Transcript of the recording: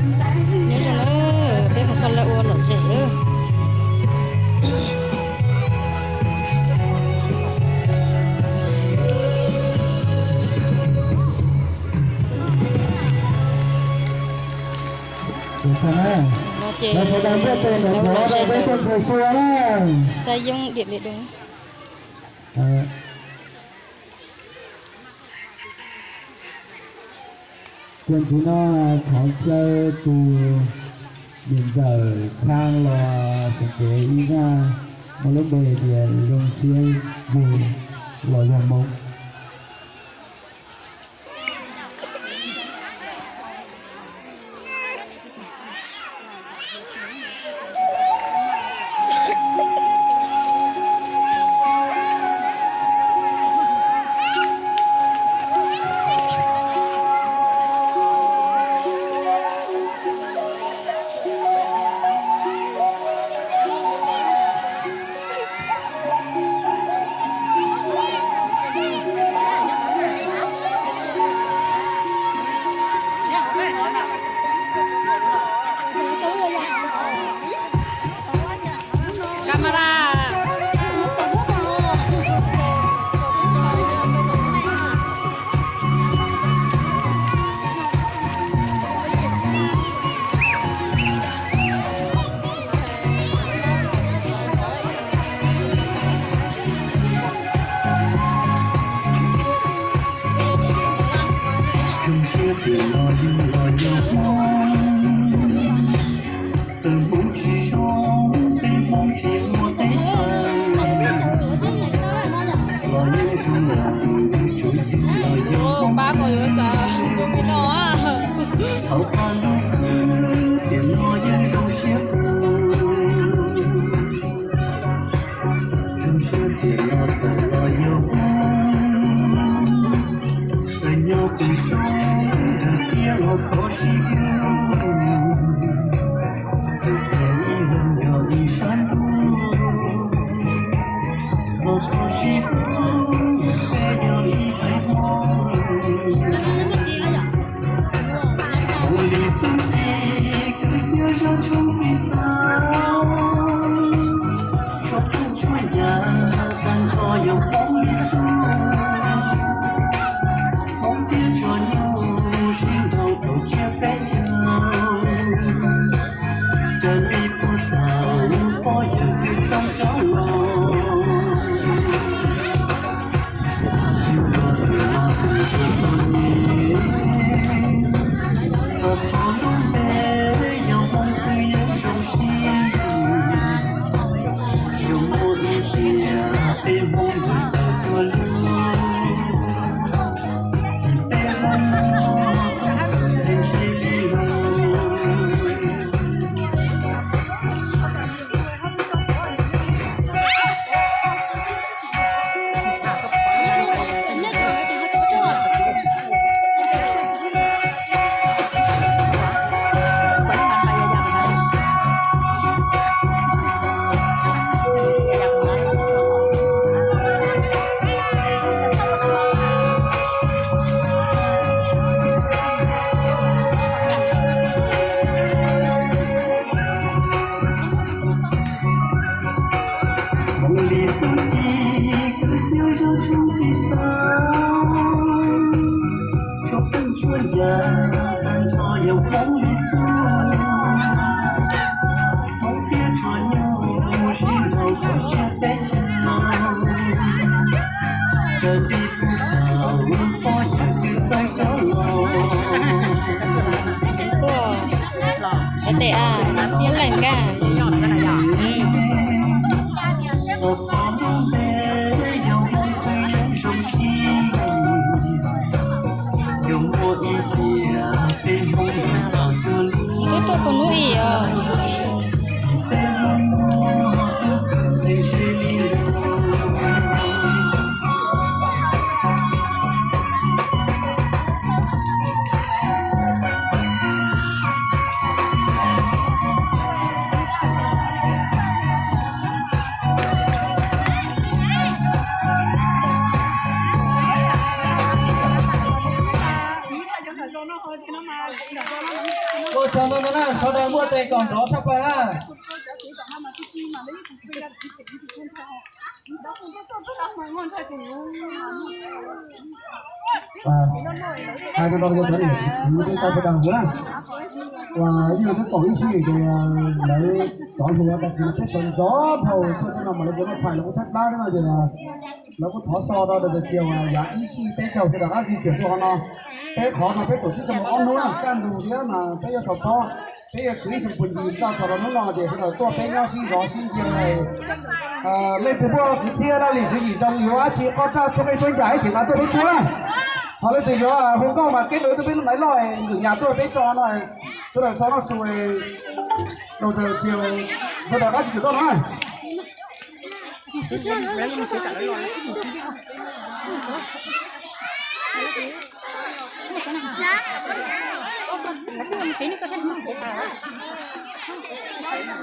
Nyob zoo na, peb mus xauj lawv ua lom zem. No ces lawv ua lom zem ntawm Xayoo Điện Biên Đông. Ces ntxiv no thov caw tus niam ntxawm Khang los xeem kev ib zaj muaj lub npe tias Zoo Siab Yug los yog Hmoob. Cámara. Zoo siab tias los yug los yog Hmoob, txawm Hmoob tsis zoo, peb Hmoob tsis muaj teb chaws, los yeej zoo los tsuav yug los yog Hmoob. Thaum qab lub kwv tiam no yeej zoo siab kawg. Zoo siab tias los txawm los yog Hmoob, txawm nyob pem roob ntawm tiaj los thov sib hlub, txawm tias ib leeg yog ib sab ntuj, los thov sib hlub, peb yog ib haiv Hmoob. Ua li txuj ci kwv txhiaj zaj tshoob txij xav, tshua phooj tshua ncas tag nrho yog Hmoob li txuj. Hmoob thiab tsob nyuj sib nrau tau tsiab peb caug, raws li puag thaum pog yawg txwj txoj coj los. Tsis muaj tus los txog txog nyem, los thov lub npe yog Hmoob xwb yeej zoo siab. Yuav muaj ib tiam peb Hmoob nrog tau tuaj lub, txij peb Hmoob tuaj kawm txheeb tsheb li lawm. Hmoob li txuj ci kwv txhiaj zaj tshoob txij xav, tshua phooj tshua ncas tag nrho yog Hmoob li txuj. Hmoob thiab tsob nyuj sib nrau tau tsiab peb caug, raws li puag thaum pog yawg txwj txoj coj los. Ua tes a, ua leej kag. Twb tuaj puag hnub ib os. Ua tsaug ntau ntau na, sawv daws muaj tes kom nrov tshaj plaws na. Hais rau cov niam txiv kwv tij sawv daws na, uas ib yam li pom ib sij ces lawv cov hluas tag kis peb sawv ntxov npaum tuaj tej no mas lawv cov noj tshais lawv kuj tshaib plab thiab no ces lawv kuj thov xo rau tias yav ib sij peb caug sawv daws rov qab di chuyển tuaj qhov no. Peb qhov no peb tổ chức trong vòng ob hnub na, kaj ntug thiab mas peb yuav xaus pob, peb yuav khwv ib xyoos puag ncig txog thaum rau hnub no ces sawv daws tuaj peb nyob sib zov sib ntsia. Leej twg muaj kwv txhiaj dab li tswv yim zoo yuav dab tsi qoj raj tshuab qej tshuab ncas ib ces mas tuaj peb tshuab na. Ho leej twg yuav hu nkauj mas kev lawv tuaj peb lub maiv loj ntxwm nyas tuaj peb tso no, sawv daws so noj su rau sawv daws qab tsis tshwm tuaj no.